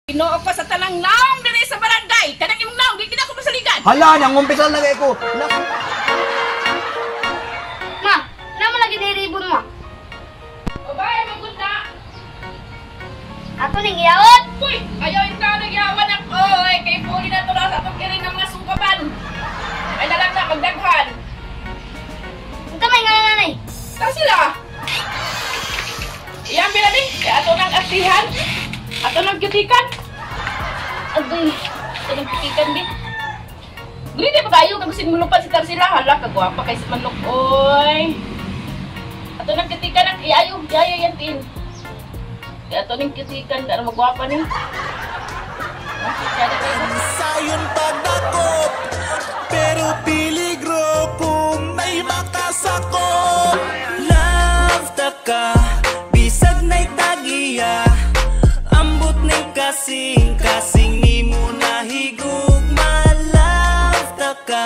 Ginoo ko sa tanang naong diri sa barangay. Kanang imong naong di gid ako masaligan. Hala, nangumpisal na kay ko. Ma, namo lagi ni ribon mo. Babae magud na. Ato ning iyaon. Uy, ayaw ikaw nagyawan ako. Ay, kay puli na to sa atong kiring ng mga sukaban. Ay nalang na magdaghan. Unta may ngalan nanay? Ta sila. Iyan bilani, kay ato nang atihan. Ato nang kitikan. Agoy, ato nang kitikan di. Dili di ba kayo kag simulupan si Tarsila? Hala, kagwapa kay si manok oy. Ato nang kitikan ang iayo, iayo yan tin. Kaya ato ning kitikan kaya magwapa ni. Sayon pagdakop, pero peligro kung may makasakop. Love ta ka, bisag na'y tagiya. Ambot ning kasing, kasing ni mo nahigugma. Love ta ka,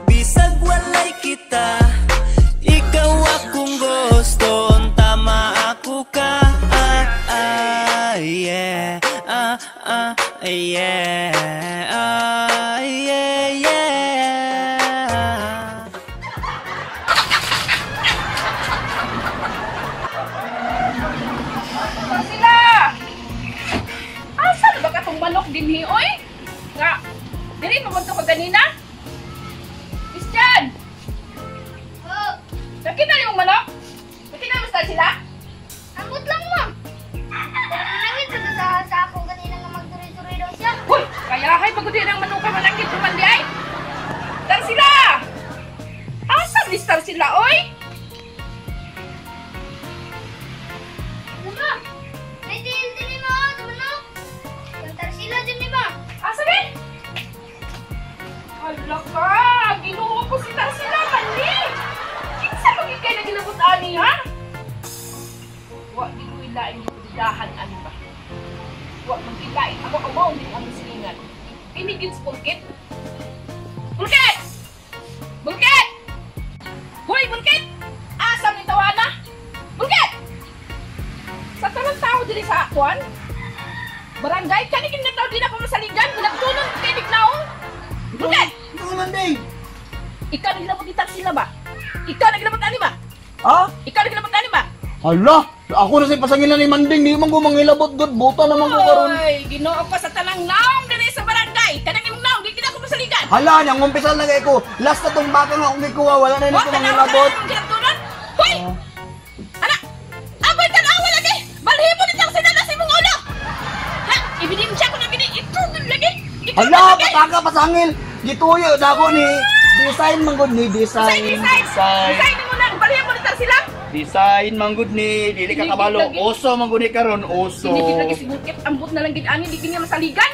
bisag walay kita. Ikaw akong gusto, tama ako ka. Ah, ah, yeah, ah, ah, yeah, ah, yeah, yeah. Tarsila! Asa na ba katong manok dinhi oy? Nga, diri man to kaganina? Christian! Oh, Nakita niyo yung manok? Nakita mo sa sila? ambot lang ma. Pero nangit sa ako ganina nga magtuloy-tuloy daw siya. Uy, kaya hay pagudi ng manuka manangit man di ay. Tarsila! Asa ni Tarsila oy? Ano ba? May deal din mo, sa manok. Yung Tarsila din ni ba? Asa ni? Hala ka! Ginoo ko si Tarsila man ni! Kinsa magid kay nagilabot ani ha? Wa gid ko'y laing gidahan ani ba? Wa magkilain ako abaw din ang silingan. Inigid sa pulkit. Pulkit! Bulkit! Hoy, Bulkit! Asa ni tawana? Bulkit! Sa tanang tao diri sa akuan, barangay kani gid nga tao di na ko masaligan, ginagtunon kay dignaong. Bulkit! Ikaw man day. Ikaw nagilabot ni Tarsila ba? Ikaw nagilabot ani ba? Ha? Ikaw nagilabot ani ba? Hala, ako na sa pasangilan ni Manding, di man ko mangilabot god, buta naman ko karon. Oy, Ginoo ko sa tanang naong diri sa barangay. Kanang imong naong di gid ako masaligan. Hala, nangumpisal na kay ko. Last na tong baka nga akong gikuha, wala na Wa ko tanaw mangilabot. ka ginagtunon. Hoy! Ana! Agoy tanawa lagi. Balhibo ni Tarsila na sa imong ulo. Ha, ebidensya ko na gini itugon lagi. Itugon Hala, lagi. pataka pasangil. Gituyo dako ni design man gud ni design. Design, design. Design mo lang balhibo ni Tarsila. Design man gud ni dili ka kabalo. Oso man gud ni karon, oso. Hindi gid lagi si Bukit, ambot na lang gid ani di gid niya masaligan.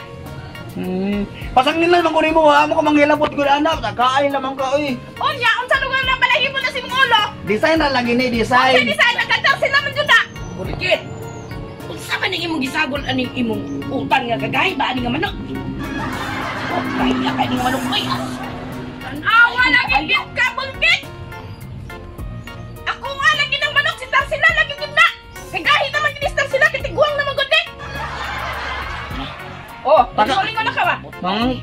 Pasangil lang man gud nimo ha, mo ka manghilabot gud ana, tagaay lamang ka oy. Unya, unsa lugar na balahibo na si imong ulo? Design ra lagi ni Unsa design. design nagkantar sila man jud na. Bukit! Unsa man ning imong gisagol aning imong utang nga gagahi ba ani nga manok? Oh, kaya kay ning manok oy. Tanawa lagi gid ka Bukit. Ako nga lagi ng manok si Tarsila lagi gid na. Kay gahi naman gid si Tarsila kay tiguang naman gud ni. Oh, lingon na ka ba? Mang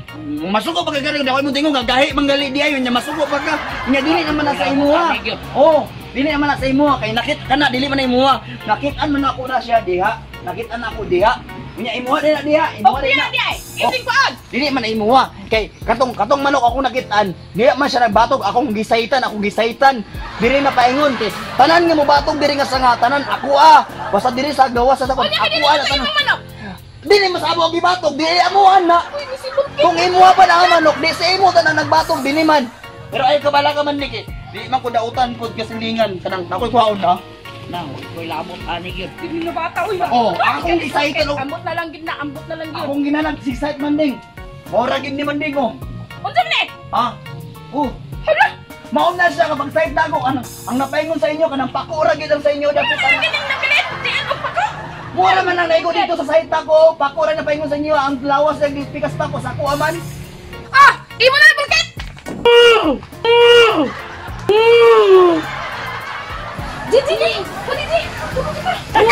masuko pa ka gani ako imong tingog gagahi manggali di ayon nya masuko pa ka. Nya dili naman na sa imuha. Oh, dili naman na sa imuha kay nakit kana dili man na imuha. Nakit-an man ako na siya diha. Nakit-an ako diha. Nya imuha din na diha, imuha Okay din na na. di ay. Ising kuan. Dili man na imuha kay katong katong manok ako nakit-an. Diha man siya nagbatog akong gisaitan, akong gisaitan. Diri na paingon kay tanan nga mobatog diri nga sanga tanan ako ah. Basta diri sa gawas sa Unya kay ako dili ah na na sa tanan. imong manok. Dili masabo ang gibatog, dili amuhan na. Uy, ni si Bukit. Kung imuha pa na ang manok, di sa imo tanan nagbatog dili man. Pero ay kabala ka man niki. Di man ko dautan pod kasilingan kanang ako'y kuhaon na. Na, koy labot ani gyud. Dili na bata uy. Oh, akong gisaitan og Ambot na lang gid na, ambot na lang gid. akong ginalan si excite man ding. Mora gid ni man ding oh. Unsa man eh? Ha? Oh. Hala, Maon na siya kapag site na ako anang ang napaingon sa inyo kanang pako ra gid ang sa inyo dapat ano ana. gining nabilin? Di ang pako. Mura man ang naigo dito sa site ako, pako ra napaingon sa inyo ang lawas ra gid pikas pako sa ako aman. Ah, imo na Bukit. Di di di. Di di. Di.